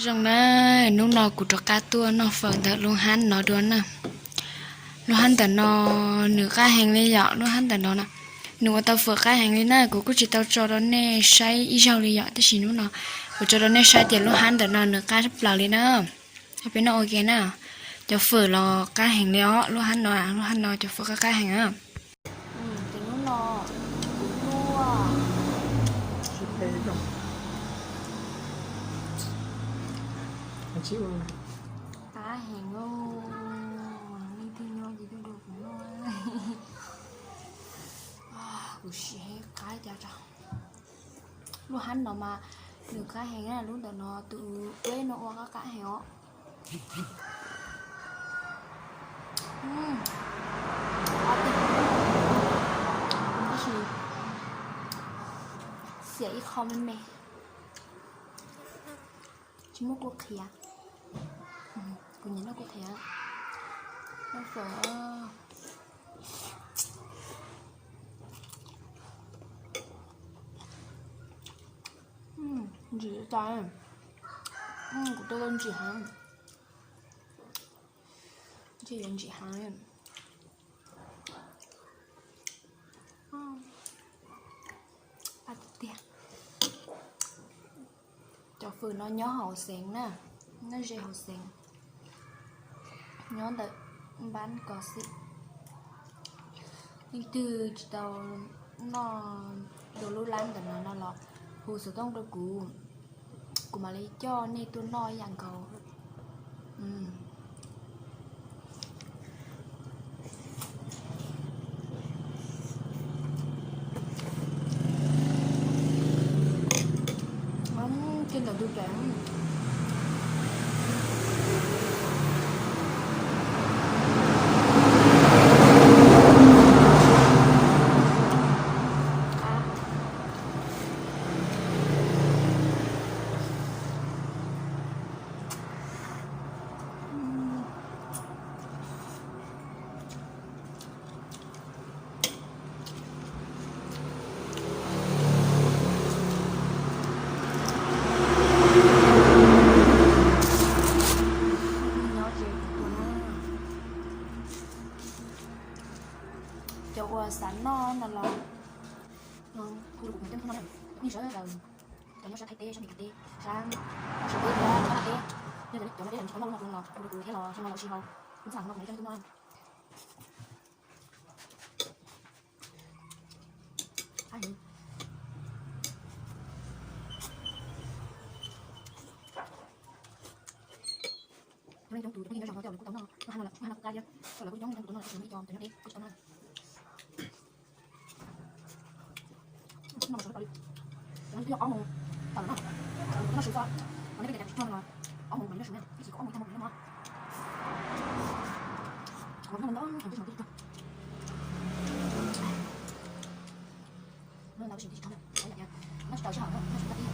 Zoo na, hnub no kuv rov qab tuaj noj fawm ntawm lub hab no dua na. Lub hab ntawm no nws qab heev li yom, lub hab ntawm no na. Nws ua tau fawm qab heev li na, kuv kuj tsis tau tso rau nej saib ib zaug li yom, tab sis hnub no kuv tso rau nej saib tias lub hab ntawm no nws qab plaws li na. Peb noj ua ke na. Cov fawm los qab heev li os, lub hab no, lub hab no cov fawm qab qab heev na. Ces hnub no kuv tuaj qab heev li, leej twg nyob ces tuaj dua kuv noj. Kuv siv qab cas tso. Lub hab no mas nws qab heev na, lub ntawm no tus peb no ua qab qab heev os. Tab sis xiam ib qho me me, tsis muaj kua qhiav. Kuv nyiam noj kua qhiav. Noj fawm. Ntsim tas, kuv tuaj ntsim heev, ntsim heev. Tiag, cov fawm no nyob hauv xeev na, nyob ze hauv xeev, nyob ntawm npab kos xim. Leej twg tsis tau noj dua lub lab ntawm no no los hu xov tooj rau kuv, kuv mam li coj nej tuaj noj ib yam nkaus. Kiag ntawm ntug kev. Cov uas xav noj no los hu rau kuv, kuv coj nej tuaj noj, nej sawv daws, cov nyob sab Thaib teb, sab Meskas teb, sab, sab teb, sab Thaib teb, yog cov nyob teb lawm tsis tau noj no los hu rau kuv thiab los zoo no los sis hau, kuv xav noj kuv coj nej tuaj noj. Cov neeg coob tus, cov neeg nyob zoo no tej lawv kuj tau noj, noj hab no lawv kuj noj kuj qab thiab, cov lawv kuj coob, cov neeg tus tuaj noj lawv kuj tsis noj ib co, cov nyob deb kuj tsis tau noj. Noj mas sawv tau li, cov neeg twb yog ob moos tawm no, noj sawv txog, mas nej tej cas tsis tau noj, ob moos mas noj sawv na, ib chim kom ob moos tag moos noj mas. Kuv noj ntau, kuv tsis tau, kuv tsis tau, noj tsis tau sij hawm, noj tsis tau tib.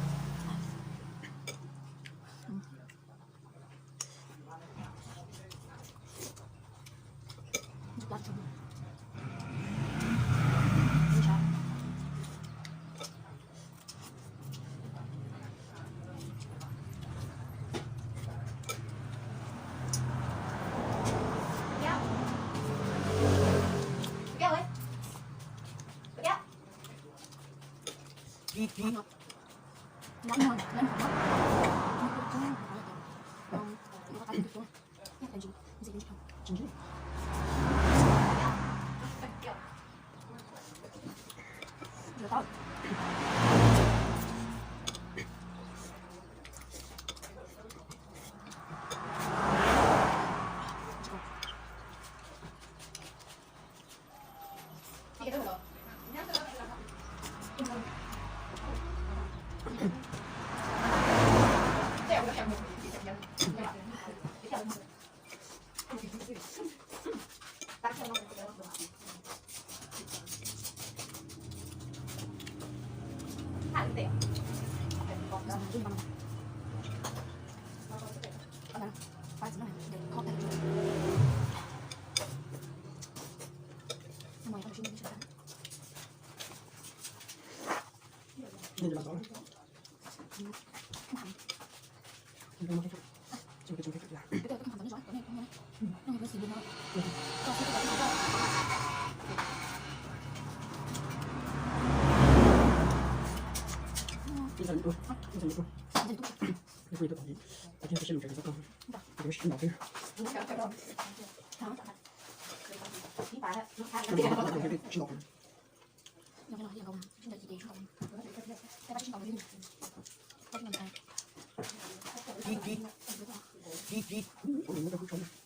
Ua li no.